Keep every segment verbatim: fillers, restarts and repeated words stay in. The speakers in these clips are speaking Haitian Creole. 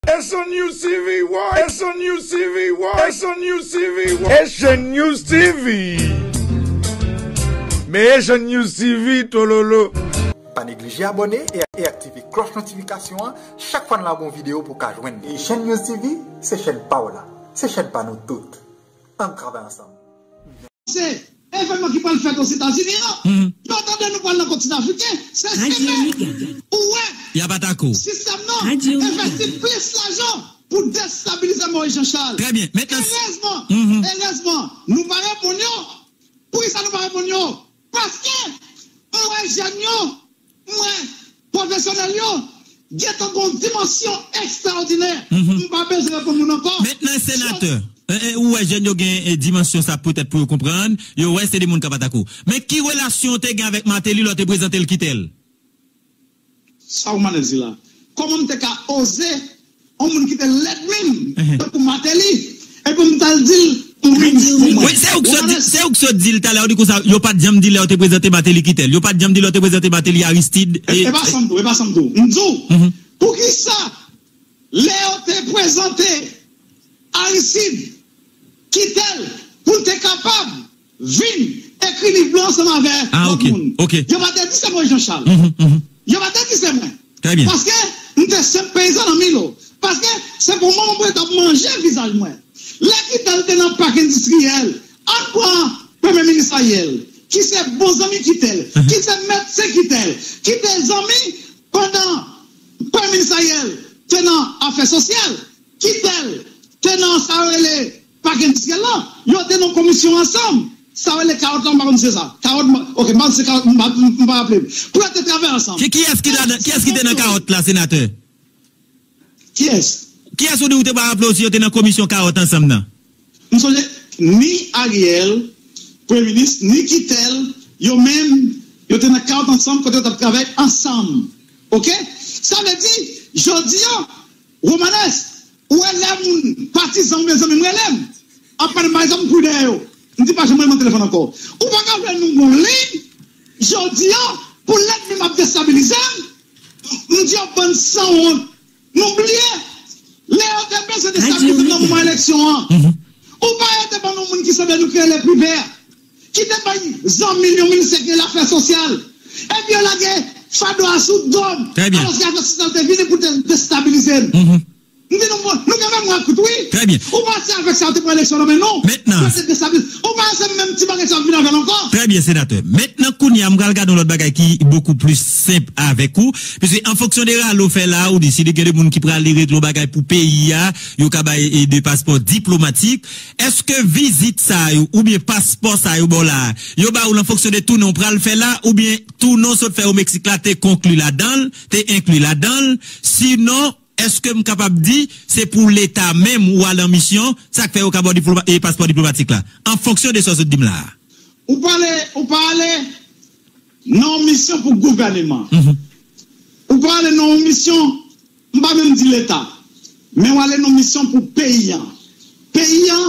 Asian News T V, what? Asian News T V, what? Asian News T V, what? Asian News T V. Men Asian News T V, tololo. Pa neglije abòne e, e aktive klòch notifikasyon an chak fwa n lage yon videyo pou w ka jwenn li. Asian News T V, se chèn pa w la. Se chèn pa nou tout. Ann travay ansanm. Se evènman ki pral fèt Ozetazini an. Yo tande nou pral nan kontinan afriken. Se simen ou wè. Y ap atake w. Sistèm nan envesti plis lajan pou destabilize Moïse Jean Charles. Trè byen. Erezman, erezman, nou pa reponn yo. Poukisa nou pa reponn yo? Paske m wè jèn yo, m wè pwofesyonèl yo gentan gen yon dimansyon ekstraòdinè. M pa bezwen reponn moun ankò. Mentnan, senatè, e, e, ou wè jèn yo gen, e, dimansyon sa petèt pou yo konprann, yo wè se de moun k ap atake w. Men ki relasyon w te gen avèk Martelly lè w te prezante l Kitèl? Sa w Manèl di la? Kòman m te ka oze yon moun ki te lènmi m, tankou Martelly, epi m t al di l ou minis pou mwen? Wi, se ou k sot di, se ou k sot di l talè, ou di konsa, yo pa t janm di lè yo te prezante Martelly Kitèl. Yo pa t janm di lè yo te prezante Martelly Aristide. E, e pa sa m di w, e pa sa m di w. M di w, poukisa lè yo te prezante Aristide Kitèl pou l te kapab vin ekri liv blan ansanm avè lòt moun. Yo pa te di se mwen Jean Charles. Yo pa te di se mwen. Paske m te senp peyizan nan Milo. Paske se pou mwen mwen t ap manje vizaj mwen. Lè Kitèl te nan pak endistriyèl, ann pran premye minis Ariel, ki se bon zanmi Kitèl, ki se medsen Kitèl, ki te zanmi pandan premye minis Ariel te nan afè sosyal, Kitèl te nan sa yo rele pak endistriyèl lan, yo te nan komisyon ansanm. Sa yo rele kawòt la, m pa konn si se sa. Kawòt, m, ok, m pa konn si se kawòt, m pa, m pa raple m. Pou yo te travay ansanm. Ki, kiyès ki te nan, kiyès ki te nan kawòt la, senatè? Kiyès? Kiyès ou di ou te pa raple w si yo te nan komisyon kawòt ansanm nan? M sonje ni Ariel, premye minis, ni Kitèl, yo menm, yo te nan kawòt ansanm kote yo t ap travay ansanm. Ok? Sa vle di, jodi a, Romanes, ou wè lè moun, patizan oubyen zanmi m rele m, ap pale m, pa egzanp, m kouri dèyè yo. M di pa janm rele m nan telefòn ankò. Ou pa ka vle nou gon liy, jodi a, pou lènmi m ap destabilize m, m di yo bann sanwont. Nou bliye, lè yo te bezwen destabilize m nan moman eleksyon an, ou pa yo te ban nou moun ki sanble nou ki rele Privè, ki te bay zanmi l yon ministè ki rele afè sosyal. Epi yo lage fado a sou do m. Trè byen. Alòske afè sosyal te vini pou te destabilize n. M di nou, nou gen memwa kout, wi. Trè byen. Ou panse avèk sa yo te pran eleksyon nan men nou? Mentnan. Yo te destabilize. Ou panse menm ti bagay sa yo vin avè l ankò? Trè byen, senatè. Mentnan, kounye a, m pral gade yon lòt bagay ki bokou plis senp avèk ou. Piske an fonksyon de rale w fè la, ou di si gen de moun ki prale regle yon bagay pou peyi a, yo ka bay, e, de paspò diplomatik. Èske vizit sa yo, oubyen paspò sa yo ba w la, yo ba w l an fonksyon de toune w pral fè la, oubyen toune w sot fè o Meksik la te konkli ladan l, te enkli ladan l? Sinon, èske m kapab di se pou Leta menm ou al an misyon, sa k fè yo ka ba w diploma-, e, paspò diplomatik la, an fonksyon de sa w sot di m la a? Ou pale, ou pale nan yon misyon pou gouvèneman. Ou pale nan yon misyon, m pa menm di Leta, men w ale nan yon misyon pou peyi an. Peyi an,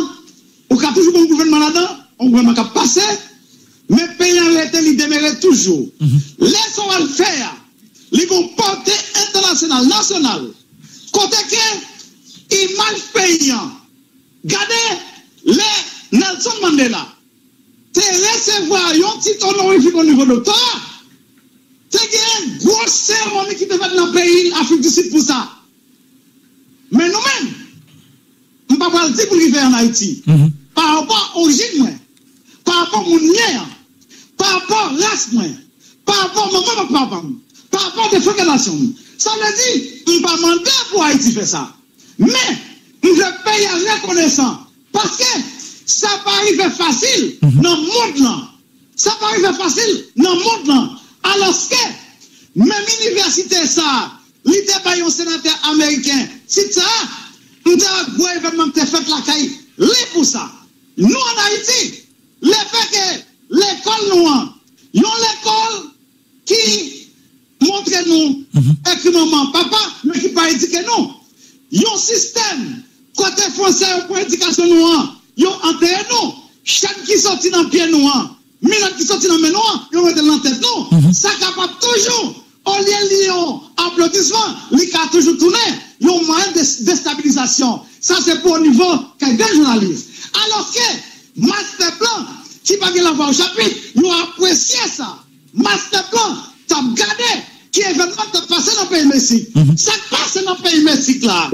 ou ka toujou gen yon gouvènman ladan, yon gouvènman k ap pase, men peyi an rete, li demere toujou. Lè sa w al fè a, li gon pòte entènasyonal, nasyonal, kote ke imaj peyi an, gade lè Nelson Mandela te resevwa yon tit onorifique o nivo doktora, te gen gwo seremoni ki te fèt nan peyi Afrik di Sid pou sa. Men nou menm, m pa pral di pou l rive ann Ayiti. Pa rapò a orijin mwen, pa rapò moun m ye an, pa rapò ras mwen, pa rapò manman m ak papa m, pa rapò defrankelasyon m. Sa vle di, m pa mande pou Ayiti fè sa. Men, m vle peyi a rekonesan, paske sa pa rive fasil nan mond lan. Sa pa rive fasil nan mond lan. Alòske, menm inivèsite sa a, li te bay yon senatè ameriken tit sa a, m te wè gwo evènman ki te fèt lakay li pou sa. Nou ann Ayiti, lefètke lekòl nou an, yon lekòl ki montre nou ekri manman, papa, men ki pa edike nou. Yon sistèm kote fransè yo pran edikasyon nou an, yo antere nou. Chèn ki soti nan pye nou an, minòt ki soti nan men nou an, yo mete l nan tèt nou. Sa kapab toujou Olye li yon aplodisman, li ka toujou tounen yon mwayen de destabilizasyon. Sa se pou nivo kèk grenn jounalis. Alòske mas pèp lan ki pa gen lavwa o chapit, yo apresye sa. Mas pèp lan t ap gade ki evènman k t ap pase nan peyi Meksik. Sa k pase nan peyi Meksik la,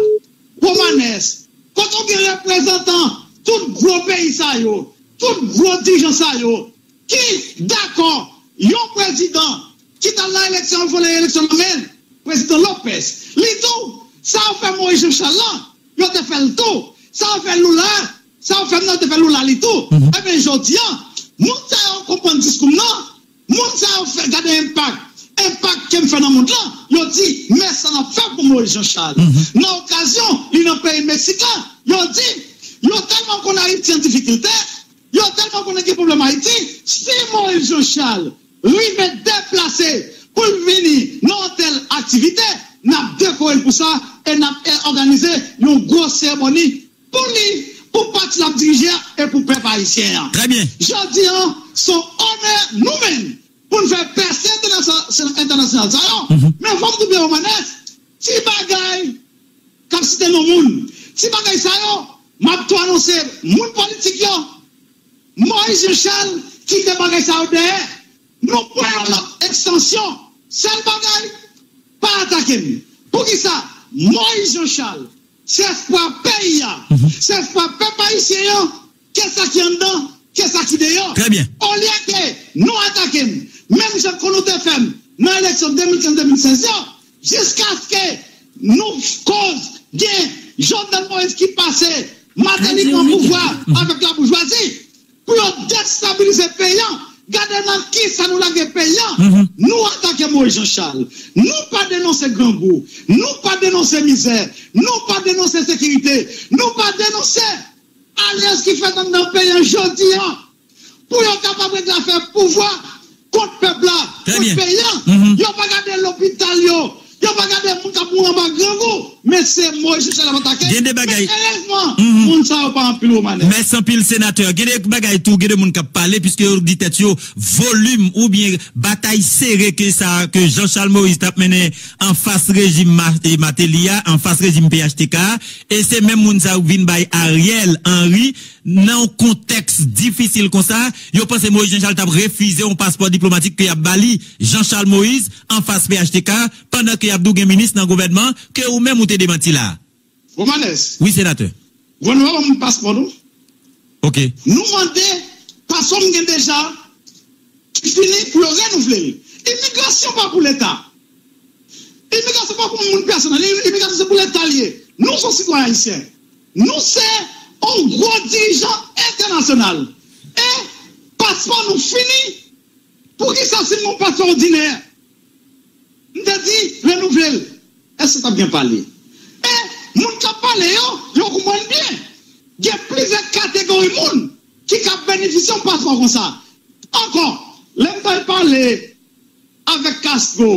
Romanes, kote w gen reprezantan tout gwo peyi sa yo, tout gwo dirijan sa yo, ki dakò yon prezidan ki t al nan eleksyon, vòlè eleksyon nan men l, prezidan Lopez. Li tou, sa yo fè Moïse Jean Charles lan, yo te fè l tou. Sa yo fè Lula, sa yo fè m nan, yo te fè Lula li tou. Ebyen, jodi a, moun sa yo konprann diskou m nan, moun sa yo fè gade enpak, enpak ke m fè nan mond lan, yo di, men sa n ap fè pou Moïse Jean Charles. Nan okazyon li nan peyi Meksik la, yo di, yo tèlman konn Ayiti an difikilte, yo tèlman konnen gen pwoblèm Ayiti, si Moïse Jean Charles rive deplase pou l vini nan yon tèl aktivite, n ap dekore l pou sa e n ap òganize yon gwo seremoni pou li, pou pati l ap dirije a e pou pèp ayisyen an. Trè byen. Jodi a, se yon onè nou menm pou n fè pèse entènasyonal sa yo. Men fò m di w byen, Romanes, ti bagay k ap site non moun. Ti bagay sa yo, m ap tou anonse moun politik yo, Moïse Jean Charles kite bagay sa yo dèyè. Nou pran yon lòt ekstansyon. Sèl bagay, pa atake m. Poukisa? Moïse Jean Charles se espwa peyi a, se espwa pèp ayisyen an, ke sa ki anndan, ke sa ki deyò. Trè byen. Olye ke nou atake m, menm jan ke nou te fè m nan eleksyon de mil kenz de mil sèz yo, jiskaske nou koz gen Jovenel Moïse ki pase Martelly pran pouvwa avèk laboujwazi pou yo destabilize peyi an. Gade nan kisa nou lage peyi an. Nou atake Moïse Jean Charles. Nou pa denonse grangou. Nou pa denonse mizè. Nou pa denonse ensekirite. Nou pa denonse alyans ki fèt anndan peyi an jodi a pou yo kapab regle afè pouvwa kont pèp la, kont peyi an. Yo pa gade lopital yo, yo pa gade moun k ap mouri anba grangou, men se Moïse Jean Charles y ap atake. Gen de bagay. Men erezman, moun sa yo pa anpil, Romanes. Mèsi anpil, senatè. Gen de bagay tou, gen de moun k ap pale, piske yo di tèt yo volim oubyen batay sere ke sa, ke Jean Charles Moïse t ap mennen anfas rejim Ma-, e, Martelly a, anfas rejim P H T K a, e se menm moun sa yo k vin bay Ariel Henry nan yon kontèks difisil konsa, yo panse Moïse Jean Charles t ap refize yon paspò diplomatik ke y ap ba li, Jean Charles Moïse, anfas P H T K, pandan ke y ap di w gen minis nan gouvènman ke ou menm ou te demanti la. Romanes. Wi, senatè. Gouvènman pa ban m paspò, non. Ok. Nou mande paspò m gen deja, ki fini pou yo renouvle l. Imigrasyon pa pou Leta. Imigrasyon pa pou moun pèsonèl. Imigrasyon se pou Leta l ye. Nou se sitwayen ayisyen. Nou se yon gwo dirijan entènasyonal. E paspò nou fini. Poukisa si m gen yon paspò òdinè, m te di renouvle l, èske t ap gen pale? E moun k ap pale yo, yo konprann byen. Gen plizyè kategori moun ki ka benefisye yon paspò konsa. Ankò, lè m t al pale avèk Castro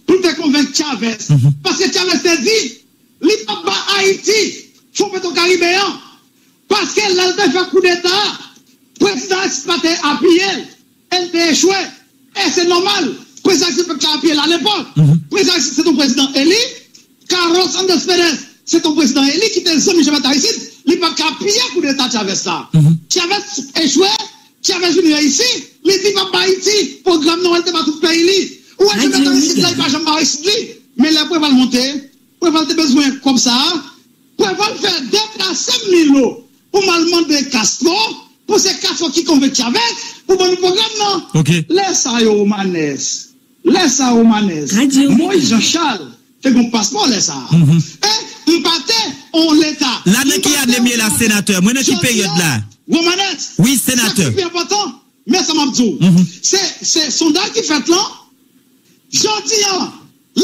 pou l te konvenk Chavez, paske Chavez te di li p ap ba Ayiti Fon Petwokaribe an, paske lè l te fè koudeta a, prezidan Aristide pa te apiye l, e l te echwe. E se nòmal, prezidan Aristide pa t ka apiye l alepòk. Prezidan Aristide se t yon prezidan eli, Carlos Andrés Pérez se t yon prezidan eli ki te zanmi Jean Bertrand Aristide, li pa t ka apiye koudeta Chavez la. Chavez echwe, Chavez vin reyisi, li di l p ap ba Ayiti pwogram nan, wè l te ba tout peyi li. Ou wè Jean Bertrand Aristide la, li pa janm ba Aristide li. Men lè Preval monte, Preval te bezwen kòb sa a, Preval fè deplase Milo pou m al mande Castro, pou se Castro ki konvenk Chavez pou ban nou pwogram nan. Lè sa yo, Romanes, lè sa yo, Romanes, Moïse Jean Charles te gen paspò lè sa a. E m pa te yon Leta. La nan ki ane m ye la, senatè? Mwen nan ki peryòd la? Romanes, wi, senatè, sa ki pi enpòtan, men sa m ap di w. Se, se sondaj ki fèt lan, jodi a,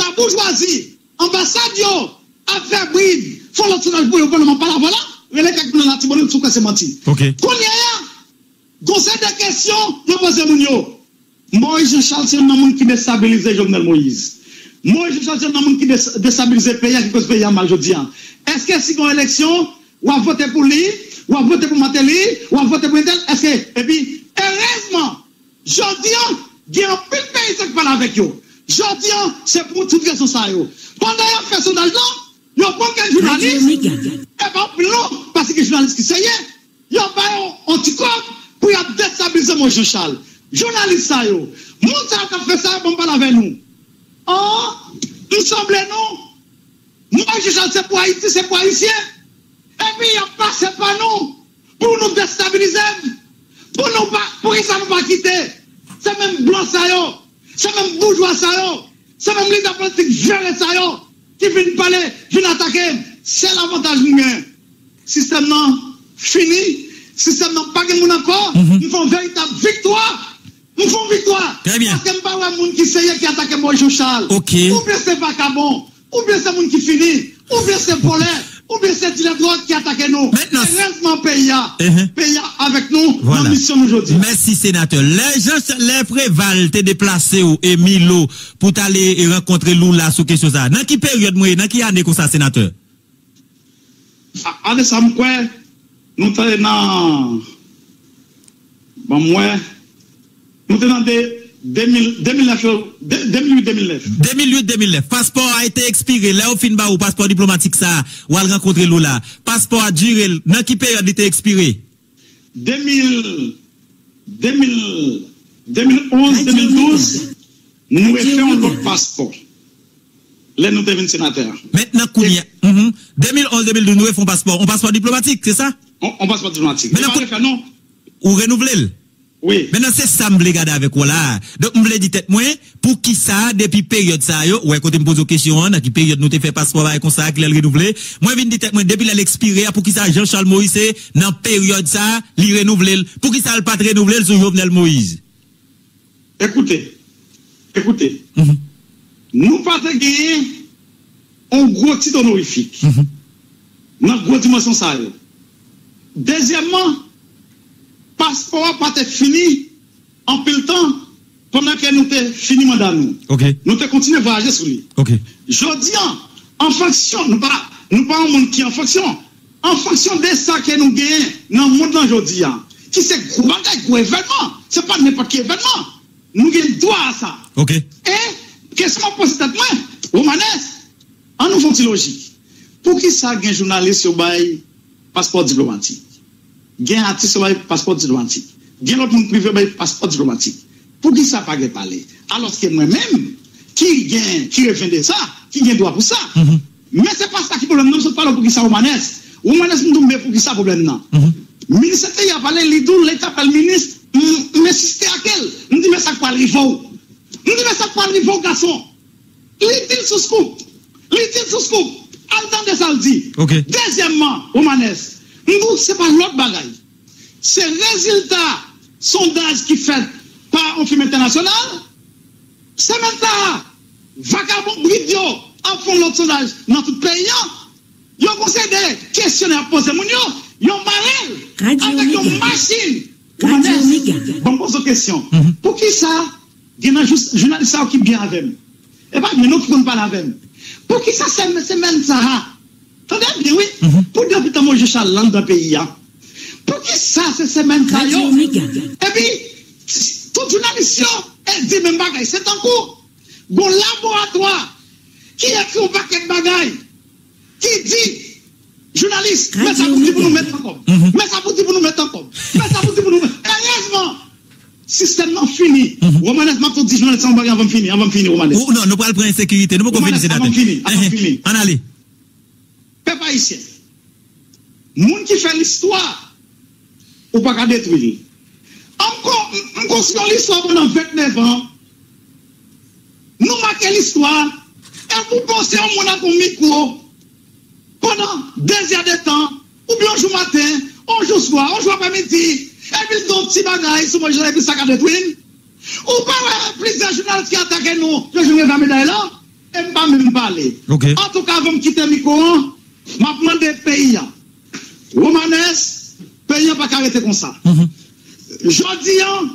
laboujwazi, anbasad yo ap fè brid, fè lòt sondaj pou yo, pandan m ap pale avè w la, rele kèk moun nan Latibonit si w kwè se manti. Kounye a, gon seri de kesyon yo poze moun yo. Moïse Jean Charles se youn nan moun ki destabilize Jovenel Moïse. Moïse Jean Charles se youn nan moun ki des-, destabilize peyi a, ki koz peyi a mal jodi a. Èske si gon eleksyon, w ap vote pou li, w ap vote pou Martelly, w ap vote pou entèl, èske, epi, erezman, jodi a, gen anpil peyizan ki pale avèk yo. Jodi an, se pou tout rezon sa yo. Pandan y ap fè sondaj lan, yo pran kèk jounalis, e pa anpil non, paske gen jounalis ki serye, yo ba yo yon ti kòb pou y ap destabilize Moyiz Jan Chal. Jounalis sa yo, moun sa yo k ap fè sa yo, ban m pale avè nou. An, m sanble nou, Moyiz Jan Chal se pou Ayiti, se pou Ayisyen. Epi y ap pase pa nou pou nou destabilize m. Pou nou pa, poukisa nou pa kite se menm blan sa yo, se menm boujwa sa yo, se menm lidè politik vere sa yo ki vin pale, vin atake m? Sèl avantaj m gen, sistèm nan fini, sistèm nan pa gen moun ankò. M fè yon veritab viktwa. M fè yon viktwa. Paske m pa wè moun ki serye ki atake Moyiz Jan Chal. Oubyen se vakabon, oubyen se moun ki fini, oubyen se vòlè, oubyen se dilè dwòg ki atake nou. Erezman peyi a, peyi a avèk nou nan misyon nou jodi a. Mèsi, senatè. Lè Jan, lè Preval te deplase w e Milo pou t ale e rankontre Lula sou kesyon sa a, nan ki peryòd mwen ye, nan ki ane konsa, senatè? A, ane sa, m kwè nou te nan, ban m wè, nou te nan de, de mil, de mil nèf yo, de, de mil uit, de mil nèf. De mil uit, de mil nèf. Paspò a te ekspire. Lè yo fin ba ou paspò diplomatik sa a, w al rankontre Lula. Paspò a dire l. Nan ki peryòd li te ekspire? De mil, de mil, de mil onz, de mil douz, nou refè yon lòt paspò. Lè nou te vin senatè a. Mentnan, kounye a, de mil onz, de mil douz, nou refè yon paspò. Yon paspò diplomatik, se sa? Yon, yon paspò diplomatik. Li pa refè, non. Ou renouvle l? Wi. Mentnan, se sa m vle gade avèk ou la a. Donk, m vle di tèt mwen, poukisa, depi peryòd sa a yo, ou wè kote m poze w kesyon an, nan ki peryòd nou te fè paspò bagay konsa, ki lè l renouvle, mwen vin di tèt mwen, depi lè l ekspire a, poukisa Jean Charles Moïse se nan peryòd sa a, li renouvle l? Poukisa l pa t renouvle l sou Jovenel Moïse? Ekoute, ekoute. Nou pa te genyen yon gwo tit onorifik nan gwo dimansyon sa yo. Dezyèmman, paspò a pa te fini anpil tan pandan ke nou te fini manda nou. Nou te kontinye vwayaje sou li. Jodi an, an fonksyon, nou pa, nou pa yon moun ki an fonksyon. An fonksyon de sa ke nou genyen nan mond lan jodi a, ki se gwo bagay, gwo evènman, se pa nenpòt ki evènman. Nou gen dwa a sa. E kesyon m ap poze tèt mwen, Romanes, ann nou fè yon ti lojik. Poukisa gen jounalis yo bay paspò diplomatik? Gen atis yo bay paspò diplomatik. Gen lòt moun prive yo bay paspò diplomatik. Poukisa pa gen pale? Alòske mwen menm, ki gen, ki revende sa, ki gen dwa pou sa. Men se pa sa ki pwoblèm nan, m sot pale w poukisa Romanes. Romanes, m di w men poukisa pwoblèm nan. Minis Enteryè a pale, li di w lè l t ap pale minis, m, m ensiste ak l. M di men sa k pral rive w. M di men sa k pral rive w, gason. Li di l sou Scoop. Li di l sou Scoop. Al tande sa l di. Dezyèmman, Romanes, m di w se pa lòt bagay. Se rezilta sondaj ki fèt pa yon fim entènasyonal. Semèn sa a, vakabon brid yo ap fè yon lòt sondaj nan tout peyi an. Yo gon seri de kesyonè ap poze moun yo, yon barèl avèk yon machin. Romanes, ban m poze w kesyon. Poukisa gen nan jou-, jounalis sa yo ki byen avè m? E pa byen non ki konn pale avè m. Poukisa se semèn sa a? Tande byen wi. Pou depi tan Moïse Jean Charles la anndan peyi a. Poukisa se semèn sa yo? Epi, tout jounalis yo e di menm bagay. Se tankou gon laboratwa ki ekri yon pakèt bagay, ki di, jounalis, men sa pou di pou nou met an kòb. Men sa pou di pou nou met an kòb. Men sa pou di pou nou met. Erezman, sistèm nan fini. Romanes, m ap tou di jounalis sa yon bagay anvan m fini, anvan m fini, Romanes. Ou, non, nou pral pran ensekirite. Nou poko fini, senatè. Anvan m fini, anvan m fini. Ann ale. Pèp ayisyen, moun ki fè listwa, ou pa ka detwi li. An m kon-, m konstwi yon listwa pandan vennèf an. Nou make listwa, e pou panse yon moun ak yon mikwo pandan de zè de tan, oubyen yon jou maten, yon jou swa, yon jou aprèmidi, epi l gen yon ti bagay sou mwen, epi sa ka detwi m. Ou pa wè plizyè jounalis ki atake nou, yo jwenn revè medal la, e m pa menm pale. Antouka, avan m kite mikwo an, m ap mande peyi a, Romanes, peyi a pa ka rete konsa. Jodi an,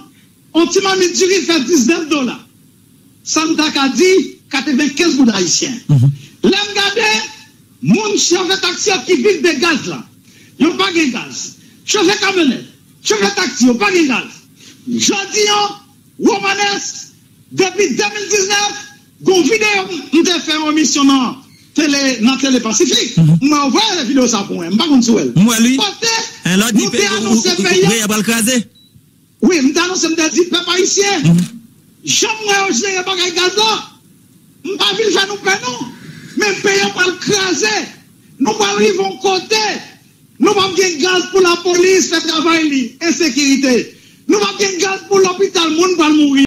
yon ti mamit diri fè diznèf dola. Sa n ta ka di, katrevenkenz goud ayisyen. Lè m gade, moun chofè taksi yo ki viv de gaz la, yo pa gen gaz. Chofè kamyonèt, chofè taksi, yo pa gen gaz. Jodi an, Romanes, depi de mil diznèf, Gon videyo m te fè yon emisyon nan tele, nan Tele Pasifik. M wè yo voye videyo sa pou mwen. M pa konn si w wè l. M wè l, wi. Kote nou te anonse peyi a. Peyi a pral kraze. Wi, m te anonse, m te di pèp ayisyen, jan m wè yo jere bagay gaz la, m pa vin fè nou pè non. Men peyi a pral kraze. Nou pral rive yon kote. Nou p ap gen gaz pou lapolis fè travay li, ensekirite. Nou p ap gen gaz pou lopital, moun pral mouri.